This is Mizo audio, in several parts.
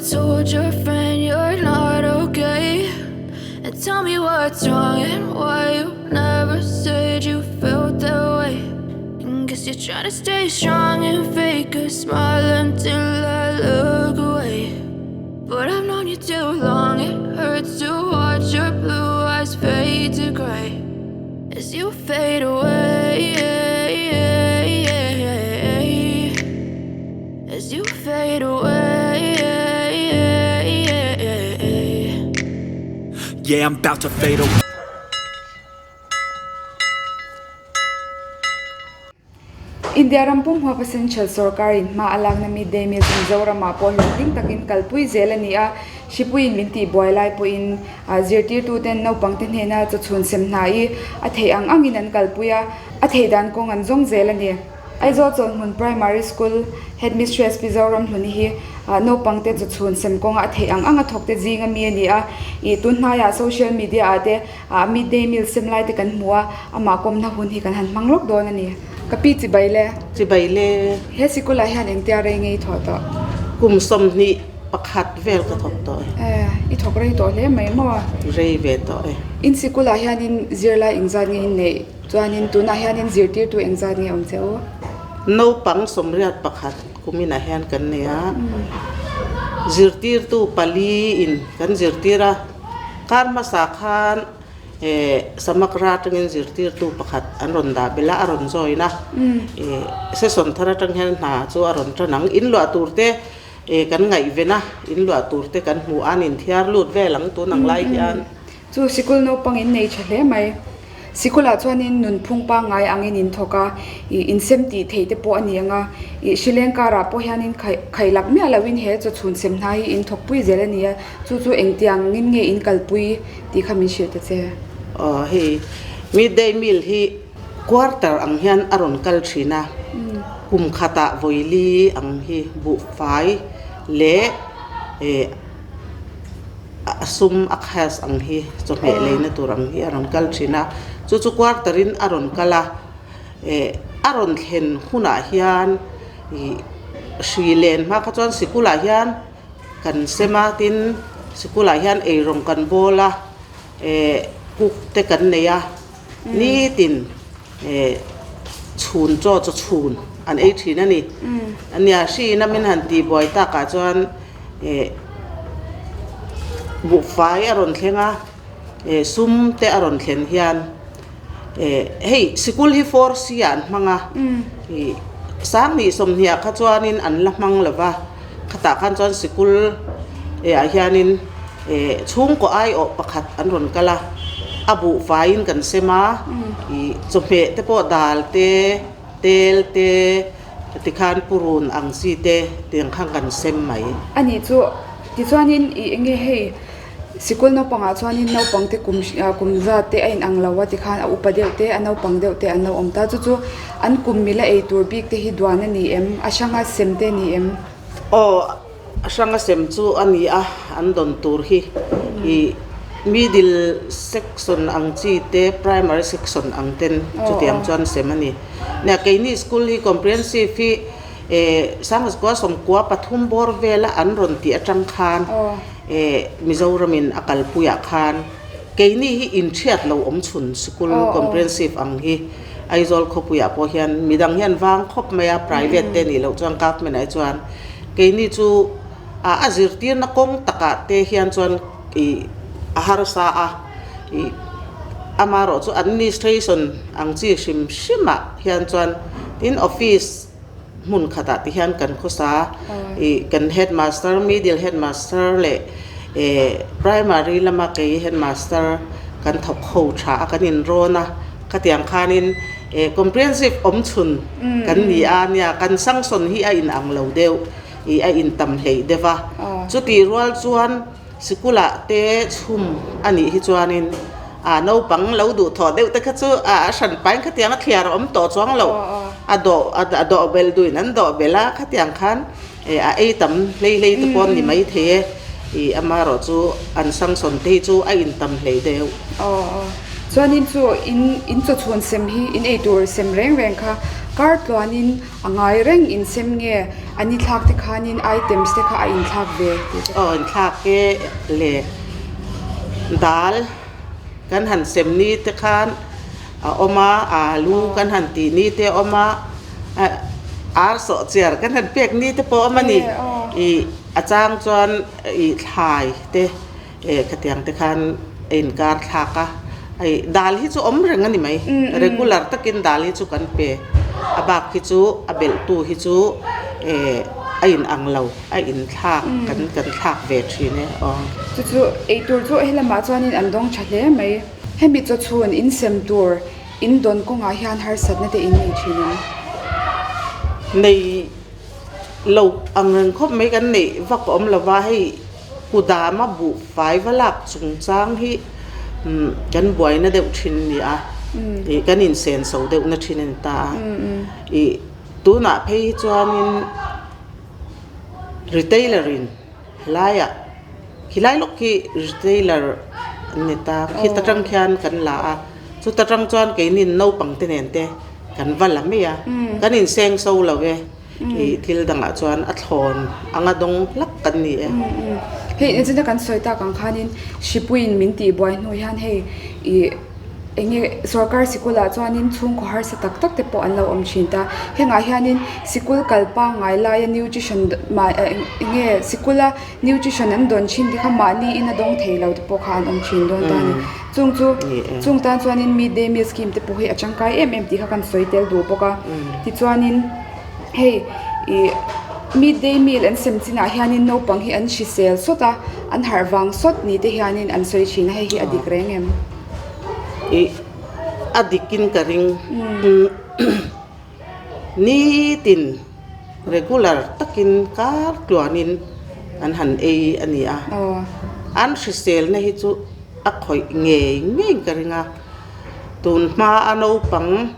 told your friend you're not okay? And tell me what's wrong and why you never said you felt that way. And guess you're trying to stay strong and fake a smile until I look away. But I've known you too long, it hurts to watch your blue eyes fade to gray as you fade away. As you fade away. Yeah, I'm about to fade away. India ram pum huapa Central sorkarin hma a lakna Mid-Day Meals Mizoramah pawh hlawhtling takin kalpui zel a ni a, hripuiin min tihbuai lai pawhin zirtirtuten naupangte hnena chawchhun sem hna i a theih ang angin an kalpui a, a theih dan kawng an zawng zel a ni. Aizawl Chawlhmun Primary School Headmistress Pi Zoramhluni hi naupangte chawchhun sem kawnga a theih ang anga thawkte zinga mi a ni a, ih tun hnaiah social media ah te Mid-day meal sem lai te kan hmu a, amah kawmna hun hi kan han hmang lawk dawn a ni. Ka pi chibai le. Chibai le. He sikulah hian engtia rei ngei thawh tawh? Kum 21 vel ka thawk tawh e. I thawk rei tawh hle mai maw? Rei ve tawh e. In sikulah hianin zirlai engzat nge in neih? Chuanin tunah hianin zirtirtu engzat nge awm che u? Naupang 81 kuminah hian kan nei a, zirtirtu pali in kan zirtir a, kar hmasa khan Samakra atangin zirtirtu pakhat an rawn dah belh a, a rawn join a, session thar atang hian hna chu a rawn tan ang, in luah tur te kan ngaihven a, in luah tur te kan hmuh a, an inthiar lut vel ang tun ang lai hian. Chu sikul naupang in nei tha hle mai. Sikulah chuanin nunphung pangngai angin in thawk a, ih insem tih theih te pawh a ni ang a, ih hrileng karah pawh hianin khaih khaih lak miah loin he chawchhun sem hna hi in thawkpui zel a ni a, chu chu engtiangin nge in kalpui tih kha min hrilh ta che. Aw hei midday meal hi quarter ang hian a rawn kal thin a, kum khatah vawili ang hi buhfai leh eh A sum a khas ang hi chawhmeh leina tur ang hi a rawn kal thin a, chu chu quarter in a rawn kal a, eh a rawn thlen hunah hian ih hri len hma kha chuan sikulah hian kan sem a tin sikulah hian eirawng kan bawl a, eh cook te kan nei a, nitin eh chhun chaw chaw chhun an ei thin a ni. Ania hri in a min han tihbuai takah chuan. Eh buhfai a rawn thleng a, eh sum te a rawn thlen hian eh hei sikul hi four C ah an hmang a, ih sanghnih sawmhnih ah kha chuanin an la hmang lo va, khatah khan chuan sikul eh ah hianin eh chhungkaw aiawh pakhat an rawn kal a, a buhfaiin kan sem a, ih chawhmeh te pawh dal te tel te. Tikhan purun ang chi te tiang khan kan sem mai. A nih chu, tichuanin ih enge hei sikul naupangah chuanin naupangte kum kum zat te a inang lo a tikhan a upa deuh te a naupang deuh te an lo awm ta chu chu an kum mila ei tur bik te hi duan a ni em a hranga sem te a ni em? Aw a hranga sem chu a ni a an dawn tur hi ih middle section ang chi te primary section ang ten chutiang chuan sem a ni. Nia keini school hi comprehensive hi eh Sanghaskua 93 bawr vela an rawn tih atang khan eh Mizoramin a kalpuiah khan keini hi inhriat lo awm chhun school comprehensive ang hi Aizawl khawpuiah pawh hian midang hian vang khawp mai a private te nih loh chuan government ah hi chuan keini chu a zirtirna kawng takah te hian chuan ih a harsa a. Ih amaherawh chu administration ang chi hrim hrim ah hian chuan tin office hmun khatah te hian kan khawsa ih kan headmaster middle headmaster leh eh primary lama kei headmaster kan thawk ho tha a kan inrawn a khatiang khanin eh comprehensive awm chhun kan ni a nia kan sanction hi a inang lo deuh ih a intam hleih deuh a chutih rual chuan. Sikulah te chhum a nih hi chuanin a naupang lo duh thawh deuh te kha chu a hran pain khatiang a thliar a awm tawh chuang lo a dawh a dawh belh duhin an dawh belh a khatiang khan a ei tam hlei hlei te pawh an ni mai thei e ih amaherawh chu an sanction te hi chu a intam hlei deuh. Aw aw chuanin chu in in chawchhun sem hi in ei tur sem reng reng kha. Kar tluanin a ngai reng insem nge a ni thlak te khanin items te kha a inthlak ve tih te. Aw inthlak e le dal kan han sem ni te khan a awm a, alu kan han tih ni te a awm a, ar sawhchiar kan han pek ni te pawh a awm a ni. Ih a chang chuan ih thlai te. Eh khatiang te khan a inkar thlak a, hei dal hi chu awm reng a ni mai, regular takin dal hi chu kan pe, a bak hi chu a belh tu hi chu eh a in ang lo, a inthlak kan kan thlak ve thin e aw. Chu chu eitur chu helamah chuanin an dawng tha hle mai. Hemi chawchhun insem tur in dawn kawngah hian harsatna te in nei thin em? Nei lo ang reng khawp mai kan neih vak awm lova hei. Kudama buhfai va lak chungchang hi kan buaina deuh thin a ni a, ih kan insenso deuhna thin a ni ta a, ih tunah phei hi chuanin retailer in helaiah khilai lawk khi retailer an ni ta, khita tang khian kan la a, chuta tang chuan keini naupang te nen te kan va la mai a, kan insengso lo e. Ih thil dangah chuan a thlawn anga dawng hlak kan ni e. Hei engtin kan sawi tak ang khanin Hripuiin min tih buai hnu hian hei ih eng nge sorkar sikulah chuanin chhungkaw harsa tak tak te pawh an lo awm thin ta. Hengah hianin sikul kal pangngai laia nutrition mah eng nge sikula nutrition an dawn thin te kha mahni in a dawng thei lo te pawh kha an awm thin dawn ta a ni. Chung chu chung tan chuanin mid day meal scheme te pawh hi a tangkai em em tih kha kan sawi tel duh bawk a. Tichuanin hei ih mid day meal an sem chinah hianin naupang hi an hrisel sawt a, an harh vang sawt ni te hianin an sawi thin a, hei hi a dik reng em? Ih a dikin ka ring. Nitin regular takin kar tluanin an han ei a ni a, an hriselna hi chu a khawih ngei ngei ka ring a, tun hma a naupang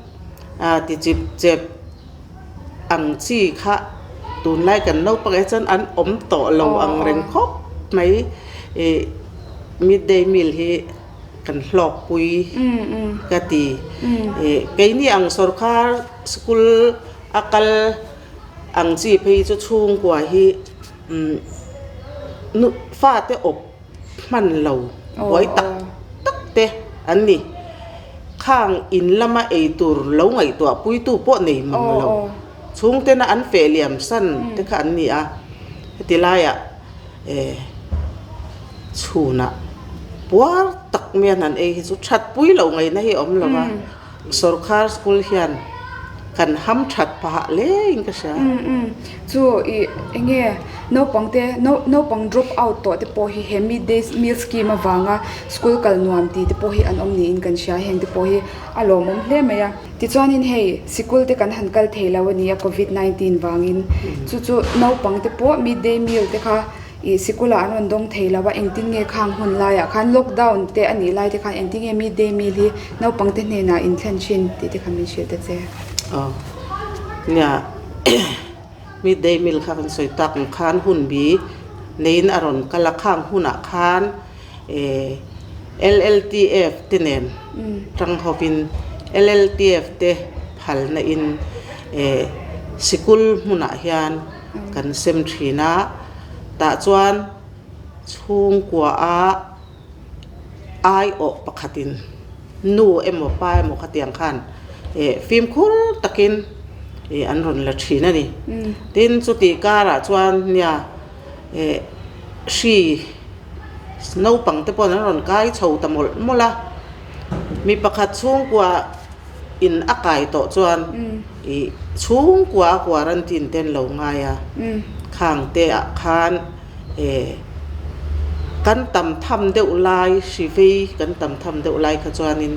ti chip chep ang chi kha tunlai kan naupang ah chuan an awm tawh lo ang reng khawp mai ih midday meal hi. Kan hlawkpui ka ti. Keini ang sorkar school a kal ang chi phei chu chhungkua hi fate awp hman lo buai tak tak te an ni. Khang in lama ei tur lo ngaihtuah puitu pawh nei mang lo. Chhungtena an feh liam san te kha an ni a. Heti laiah. Chhunah puar tak mai an han ei hi chu that pui loh ngaihna hi a awm lo a, sorkar school hian kan ham that phah hle in ka hria. Chu ih eng nge naupang te naupang drop out tawh te pawh hi he mid day meal scheme avanga school kal nuam tih te pawh hi an awm niin kan hria heng te pawh hi a lawmawm hle mai a. Tichuanin hei sikul te kan han kal thei lo a ni a covid 19 vangin chu chu naupang te pawh mid day meal te kha ih sikulah an rawn dawng thei lo a engtin nge khang hun laiah khan lockdown te a nih lai te khan engtin nge mid day meal hi naupang te hnenah in thlen thin tih te kha min hrilh ta che. Aw nia mid day meal kha kan sawi tak ang khan hun bi neiin a rawn kal a khang hunah khan LLTF te nen tang hovin LLTF te phalna in sikul hmunah hian kan sem thin a, tah chuan chhungkua a aiawh pakhatin nu emaw pa emaw khatiang khan fimkhur takin an rawn la thin a ni. Tin, chutih karah chuan nia. Eh hri naupang te pawh an rawn kai chho ta mawlh mawlh a, mi pakhat chhungkua in a kai tawh chuan ih chhungkua a quarantine te an lo ngai a, khang te ah khan eh kan tam tham deuh lai hri vei kan tam tham deuh lai kha chuanin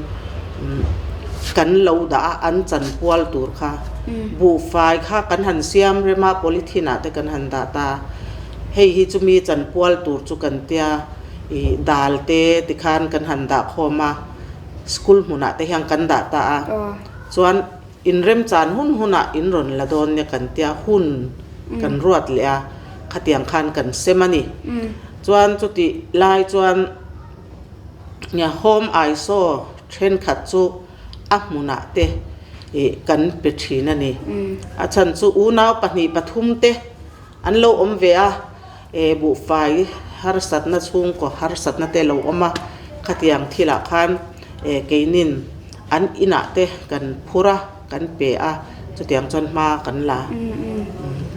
kan lo dah a an chanpual tur kha buhfai kha kan han siam rem a polythene ah te kan han dah ta hei hi chumi chanpual tur chu kan tia ih dal te tikhan kan han dah khawm a school hmunah te hian kan dah ta a chuan inremchan hun hunah in rawn la dawn nia kan tia hun kan ruat leh a khatiang khan kan sem a ni chuan chutih lai chuan. Nia home iso thenkhat chu a hmunah te Ih kan pe thin a ni. A chhan chu unau pahnih pathum te an lo awm ve a, eh buhfai harsatna chhungkaw harsatna te lo awm a, khatiang thilah khan eh keinin an inah te kan phur a, kan pe a, chutiang chuan hma kan la.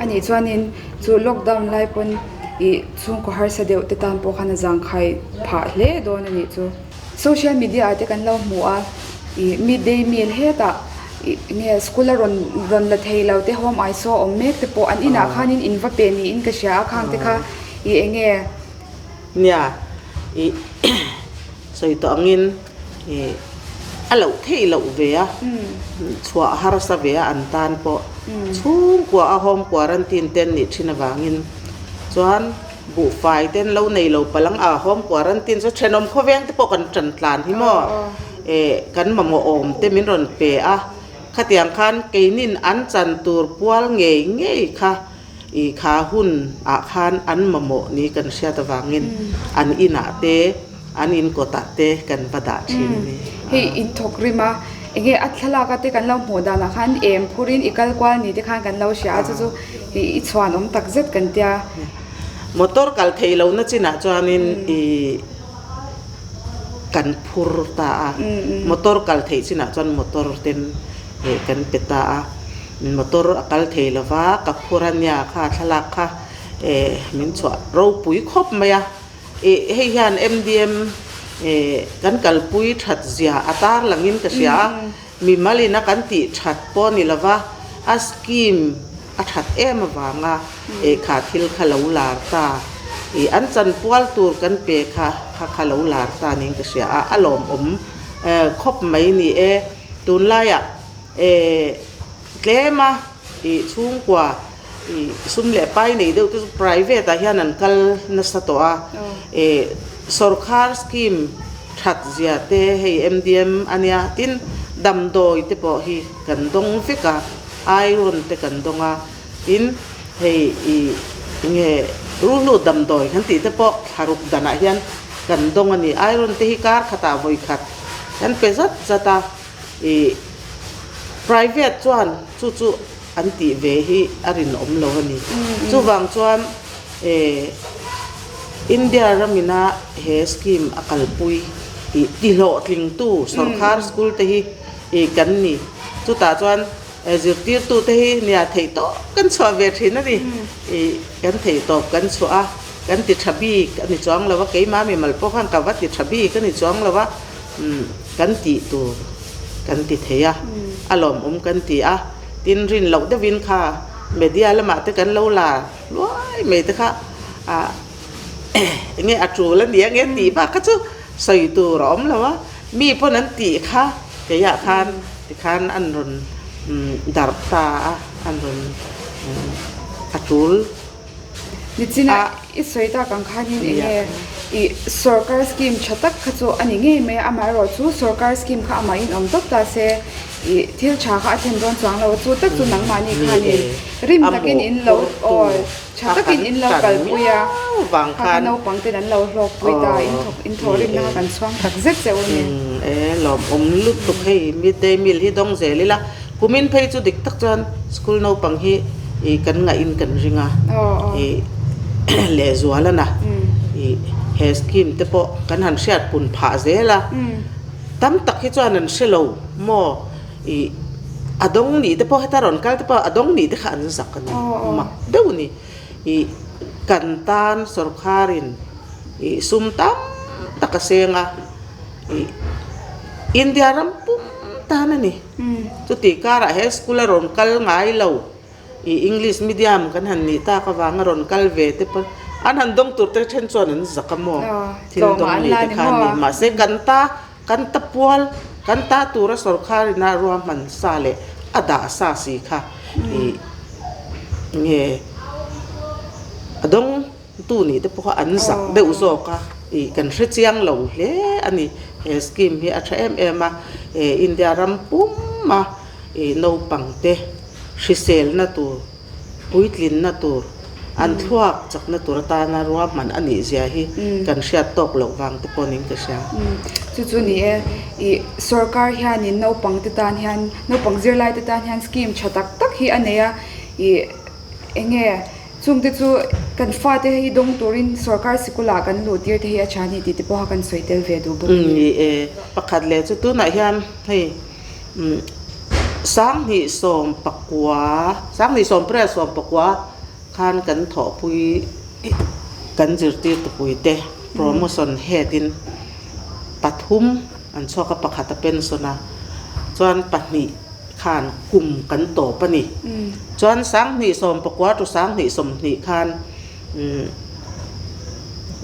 A nih chuanin chu lockdown lai pawn ih chhungkaw harsa deuh te tan pawh khan a zangkhai phah hle dawn a nih chu. Social media ah te kan lo hmu a, ih midday meal hetah ih nge school a rawn rawn la thei lo te home iso awm mek te pawh an inah khanin in va pe niin ka hria a khang te kha ih eng nge. Nia ih sawi tawh angin ih a loh theih loh ve a, chhuah harsa ve a an tan pawh chhungkua a home quarantine te an nih thin avangin chuan. Buhfai te an lo nei lo palang a, home quarantine chu thenawm khawveng te pawh kan tan tlan hi maw eh kan mamawh awm te min rawn pe a, khatiang khan keinin an chan tur pual ngei ngei kha ih kha hun ah khan an mamawh ni kan hriat avangin an inah te an in kawtah te kan va dah thin a ni. Hei in thawk rim a, enge a thlalak a te kan lo hmuh danah khan em phurin i kal kual ni te khan kan lo hria a, chu chu i chhuan awm tak zet kan tia. Motor kal theih lohna chinah chuanin i kan phur ta a, motor kal theih chinah chuan motor ten kan pe ta a, motor a kal thei lova ka phur a nia kha thlalak kha min chhuah ropui khawp mai a. Ih hei hian MDM eh kan kalpui that zia a tar langin ka hria a, mimalin a kan tih that pawh ni lova a scheme a that em avanga eh kha thil kha lo lar ta ih an chanpual tur kan pe kha kha kha lo lar ta niin ka hria a, a lawmawm eh khawp mai ni e tunlaiah eh tlema ih chhungkua. Ih sum leh pai nei deuh te chu private ah hian an kal nasa tawh a, ih sorkar scheme that zia te hei MDM a nia tin damdawi te pawh hi kan dawng vek a, iron te kan dawng a, tin hei ih enge ruhlu damdawi kan tih te pawh thlaruk danah hian kan dawng a ni, iron te hi kar khatah vawi khat kan pe zat zat a, ih private chuan chu chu. An tih ve hi a rinawm lo a ni. Chuvang chuan India ramina he scheme a kalpui tih tihlawhtlingtu sorkar school te hi kan ni. Chutah chuan zirtirtute hi nia theihtawp kan chhuah ve thin a ni. Kan theihtawp kan chhuah a, kan ti tha bik a ni chuang lo a, keimah mimal pawh khan ka va ti tha bik a ni chuang lo a. Kan tih tur kan ti thei a, a lawmawm kan ti a, tin rin loh deuhin kha media lamah te kan lo la hluai mai te kha ah eng nge a tul a nia nge tih bak kha chu sawi tur a awm lo a, mi pawn an tih kha keiah khan tikhan an rawn darh ta a, an rawn a tul. Nichina i sawi tak ang khanin eng nge i sorkar scheme tha tak kha chu a ni ngei mai a, amaherawh chu sorkar scheme kha amah in awm tawp ta se i thil tha kha a thlen dawn chuang lo a, chu tak chu nangmahni khanin rim takin in lo aw tha takin in lo kalpui a, kha kha naupang ten an lo hlawkpui ta in thawk in thawh rimna kha kan chhuang tak zet che u ni. E lawmawm lutuk hei midday meal hi dawng zel ila. Kumin phei chu dik tak chuan school naupang hi ih kan ngaih in kan ring a, ih lehzual a na, ih he scheme te pawh kan han hriat pun phah zel a, tam tak hi chuan an hre lo maw ih a dawng nih te pawh heta rawn kal te pawh a dawng nih te kha an zak a ni mak deuh a ni, ih kan tan sorkharin ih sum tam tak a seng a, ih India ram pum tan a ni. Chutih karah he school a rawn kal ngai lo ih English medium kan han nih tak avanga rawn kal ve te pawh an han dawng tur te then chuan an zak a maw thil dawng nih te kha a ni mahse kan ta kan ta pual kan ta tura sorkar ina ruahman sa leh a dah sa si kha ih nge a dawng. Tu nih te pawh kha an zak deuh zawk a, ih kan hre chiang lo hle a ni. He scheme hi a tha em em a, eh India ram pum a ih naupang te hriselna tur, puitlinna tur An thluak chakna tur atana ruahman a nih zia hi kan hriat tawk loh vang te pawh niin ka hria. Chu chu ni e, ih sorkar hianin naupang te tan hian naupang zirlai te tan hian scheme tha tak tak hi a nei a, ih eng nge chungte chu kan fate hi dawng turin sorkar sikul ah kan luh tir te hi a tha a ni tih te pawha kan sawi tel ve duh bawk a ni. Ni e, pakhat leh chu tunah hian hei 2019, 2019 khan kan thawhpui kan zirtirtupuite promotion head in pathum an chhuak a, pakhat a pension a, chuan pahnih khan kum kan tawp a ni. Chuan 2019 to 2020 khan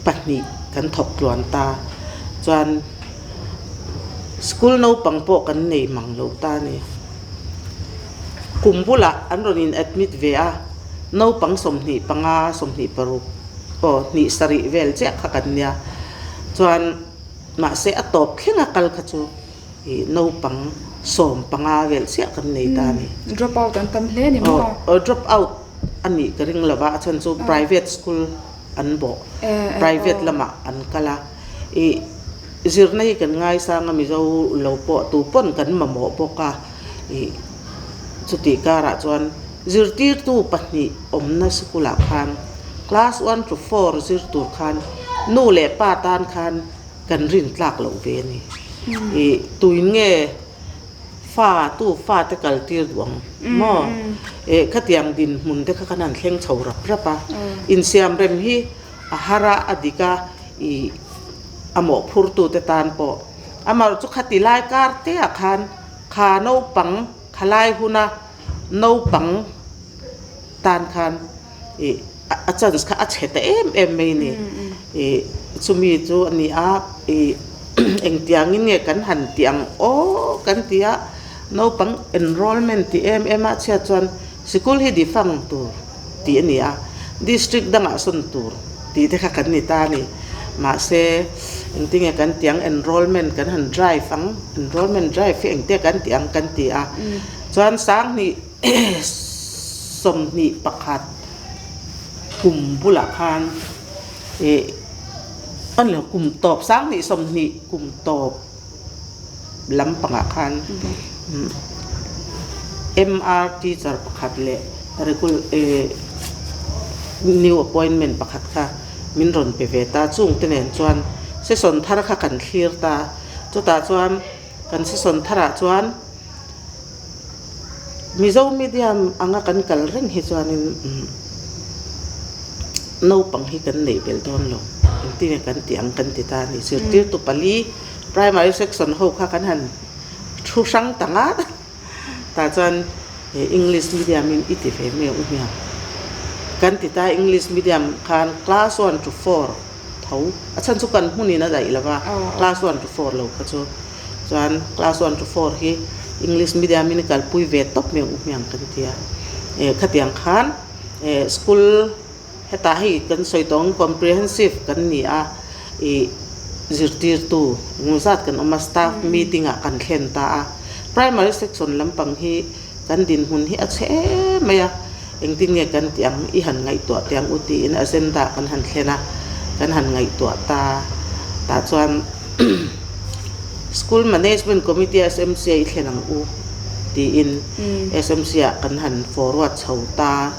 pahnih kan thawk tluan ta, chuan School naupang pawh kan nei mang lo ta a ni. Kum bulah an rawn in admit ve a, naupang 25, 26 aw hnih sarih vel chiah kha kan nia. Chuan mahse a tawp thleng a kal kha chu ih naupang 15 vel chiah kan nei ta a ni. Drop out an tam hle a ni maw? Aw drop out a nih ka ring lo va, a chhan chu private school an bawh, private lamah an kal a. Ih zirna hi kan ngaisang a Mizo lo pawh tu pawn kan mamawh bawk a ih chutih karah chuan zirtirtu pahnih awmna sikul ah khan class one to four zir tur khan nu leh pa tan khan kan rin tlak loh ve a ni ih tuin nge fa tu fa te kal tir duh ang maw ih khatiang dinhmun te kha khan an thleng chho rap rap a insiam rem hi. A har a, a dik a, i a mawhphurtute tan pawh. Amaherawhchu chu khati lai kar te ah khan kha naupang kha lai huna naupang tan khan i a chance kha a chhe ta em em mai a ni. I chumi chu a ni a, i engtiangin nge kan han tih ang aw kan ti a, naupang enrollment tih em em a chhiat chuan sikul hi difang tur. tih a ni a, district dangah sawn tur tih te kha kan ni ta a ni. Mahse, engtinge kan tih ang enrollment kan han drive ang, enrollment drive hi engtia kan tih ang kan ti a. Chuan 2021 kum bulah khan ih a ni lo kum tawp 2020 kum tawp lampangah khan MR teacher pakhat leh new appointment pakhat kha min rawn pe ve ta. Chungte nen chuan session thar kha kan thlir ta. Chutah chuan kan session tharah chuan Mizo medium anga kan kal reng hi chuanin naupang hi kan neih belh dawn lo. Engtin nge kan tih ang kan ti ta a ni. Zirtirtu pali primary section ho kha kan han thu hrang ta ngat a, tah chuan English medium in i ti ve mai ang u hmiang kan ti ta. English medium khan class one to four tho a chhan chu kan hmunin a daih lo va, class one to four lo kha chu. Chuan class one to four hi English medium in i kalpui ve tawp mai ang u hmiang kan ti a. Eh khatiang khan eh school hetah hei kan sawi tawh ang comprehensive kan ni a ih zirtirtu engemaw zat kan awm a staff meeting ah kan thlen ta a. Primary section lampang hi kan dinhmun hi a chhe em mai a, engtin nge kan tih ang i han ngaihtuah teh ang u tiin agenda kan han thlen a, kan han ngaihtuah ta tah chuan School Management Committee a SMC a i thlen ang u tiin SMC ah kan han forward chho ta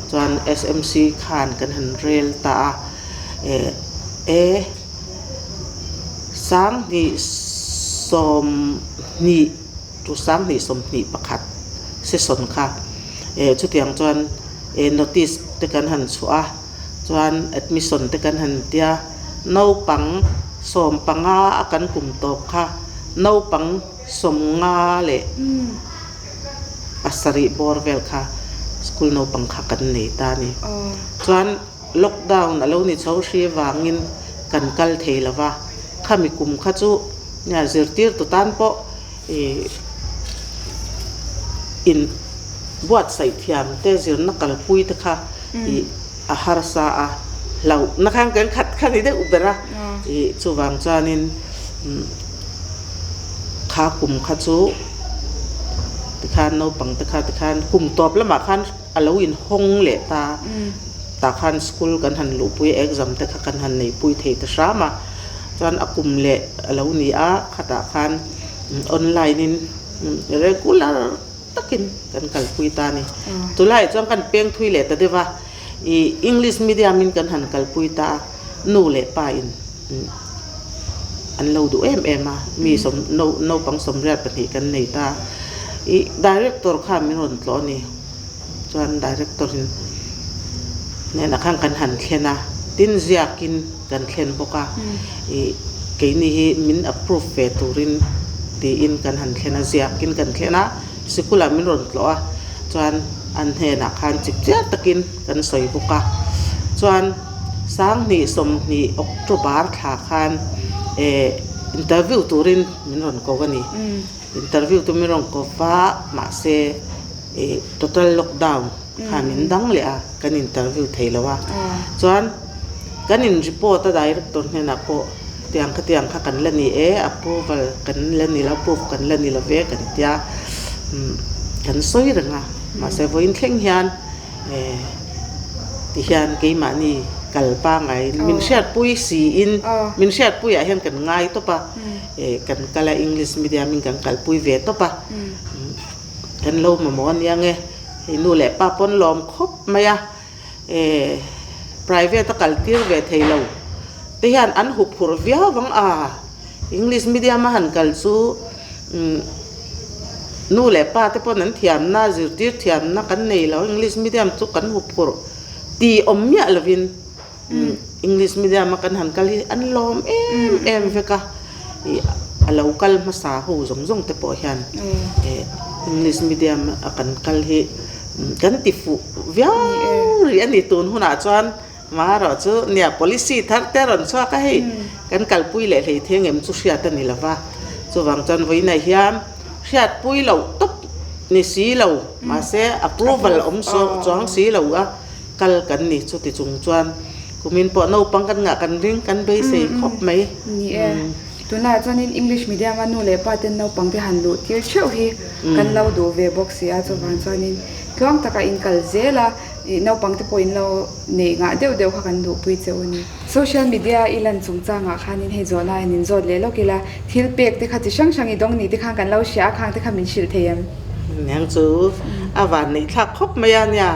chuan SMC khan kan han rel ta a eh e 2020. Tu 2021 session kha eh chutiang chuan eh notice te kan han chhuah a, chuan admission te kan han tia, naupang 15 a kan kum tawp kha naupang 57 bawr vel kha school naupang kha kan nei ta a ni. Chuan lockdown a lo ni chho hri vangin kan kal thei lo va, khami kum kha chu zirtirtu tan pawh Ih in buatsaih thiam te zirna kalpui te kha ih a harsa a, hlauhna khan kan khat kha ni deuh ber a, ih chuvang chuanin kha kum kha chu tikhan naupang te kha tikhan kum tawp lamah khan a lo inhawng leh ta. Tah khan school kan han luhpui a, exam te kha kan han neihpui thei ta hram a. Chuan a kum leh a lo ni a, khatah khan online in regular takin kan kalpui ta a ni. Tunlaiah chuan kan peng thui leh ta deuh a, ih English medium in kan han kalpui ta a, nu leh pa in an lo duh em em a, mi sawm naupang 82 kan nei ta a. Ih director khan min rawn tlawh a ni. Chuan director in hnenah khan kan han thlen a, tin ziakin kan thlen bawk a, ih keini hi min approve ve turin tiin kan han thlen a, ziakin kan thlen a, sikulah min rawn tlawh a, chuan an hnenah khan chip chiar takin kan sawi bawk a, chuan 2020 October thla khan eh interview turin min rawn ko a ni. Interview chu min rawn kawp va, mahse ih total lockdown khan min dang leh a, kan interview thei lo a. Chuan kan in report a director hnenah pawh tiang kha tiang kha kan la ni e, approval kan la ni lo, approve kan la ni lo ve kan tia, kan sawi reng a. Mahse vawiin thleng hian Tihian keimahni kal pangai min hriatpui siin min hriatpuiah hian kan ngai tawp a, kan kal a English medium in kan kalpui ve tawp a, kan lo mamawh a nia nge, hei nu leh pa pawn lawm khawp mai a, private a kal tir ve thei lo te hian an huphurh viau vang a, English medium a han kal chu. Nu leh pa te pawn an thiamna, zirtir thiamna kan nei lo, English medium chu kan huphurh tih awm miah lovin English medium a kan han kal hi an lawm em em vek a, ih a lo kal hmasa ho zawng zawng te pawh hian English medium a kan kal hi kan ti fuh viau rih a ni tun hunah chuan. Marawh chu nia policy thar te a rawn chhuak a hei kan kalpui leh hlei theng em chu hriat a ni lo va, chuvang chuan vawiinah hian hriatpui loh tawp ni si lo mahse approval awm chuang si lo a kal kan ni chuti chung chuan kumin pawh naupang kan ngah kan ring kan beisei khawp mai. Ni e, tunlaiah chuanin English medium a nu leh pa ten naupang te han luh tir theuh hi kan lo duh ve bawk si a, chuvang chuanin tluang taka in kal zel a. Ih naupang te pawh in lo neih ngah deuh deuh kha kan duhpui che u ni. Social media i lan chungchangah khanin hei zawhna in in zawt leh lawk ila, thil pek te kha chi hrang hrang i dawng ni te khan kan lo hria a, khang te kha min hrilh thei em? Niang chu a van neih thlak khawp mai a nia,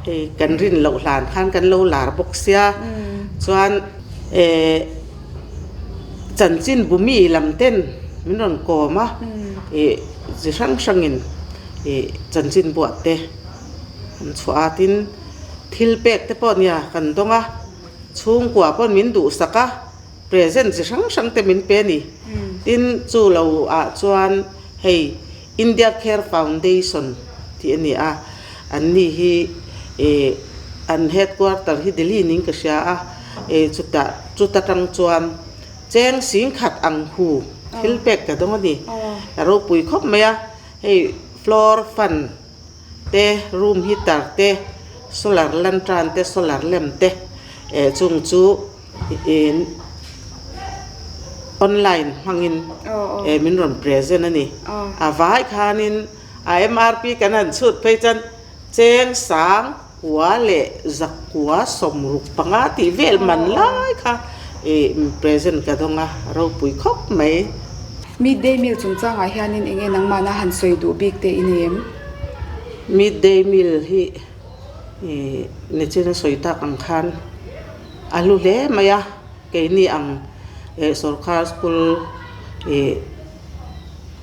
hei kan rin loh hlan khan kan lo lar bawk sia, chuan eh chanchin bumi lam ten min rawn kawm a, ih chi hrang hrangin ih chanchin buah te. An chhuah a, tin thil pek te pawh nia kan dawng a, chhungkua pawh min duhsak a, present chi hrang hrang te min pe a ni. Tin chu lo ah chuan hei India Care Foundation tih a ni a, an ni hi ih an headquarter hi Delhi niin ka hria a, ih chutah chuta tang chuan cheng singkhat ang hu thil pek ka dawng a ni, a ropui khawp mai a, hei floor fan. te, room heater te, solar lantern te, solar lamp te eh chung chu ih online hmangin eh min rawn present a ni. A vai khanin a MRP kan han chhut phei chuan cheng sang kua leh zakua 65 tih vel man lai kha ih present ka dawng a, ropui khawp mai. Mid day meal chungchangah hianin eng nge nangmahna han sawi duh bik te i nei em? Mid day meal hi ih nichin a sawi tak ang khan a hlu hle mai a, keini ang eh sorkar school ih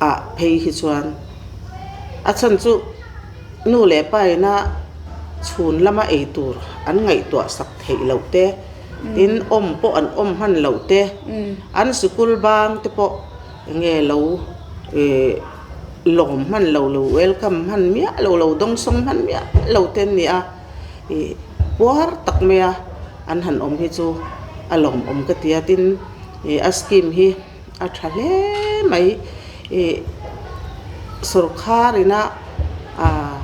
ah phei hi chuan a chhan chu nu leh pa ina chhun lama ei tur an ngaihtuah sak theih loh te tin awm pawh an awm hman loh te an sikul bang te pawh eng nge lo ih lawm hman lo lo welcome hman miah lo lo dawngsawng hman miah lo te an ni a ih puar tak mai a an han awm hi chu a lawmawm ka ti a tin ih a scheme hi. A tha hle mai ih sawrkhar ina ah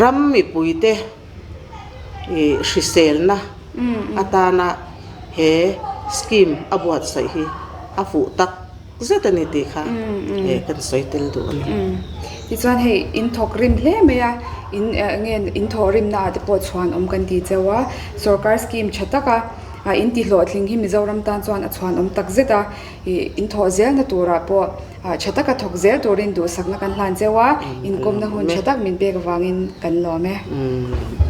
ram mipui te ih hriselna atana he scheme a buatsaih hi a fuh tak. zet a ni tih kha kan sawi tel duh a ni. Tichuan hei in thawk rim hle mai a, in nge in thawh rimna ah te pawh chhuan awm kan ti cheu a, sorkar scheme tha taka in ti hlawhtling hi Mizoram tan chuan a chhuan awm tak zet a, ih in thawh zelna turah pawh tha taka thawk zel turin duhsakna kan hlan cheu a, inkawmna hun tha tak min pek avangin kan lawm e.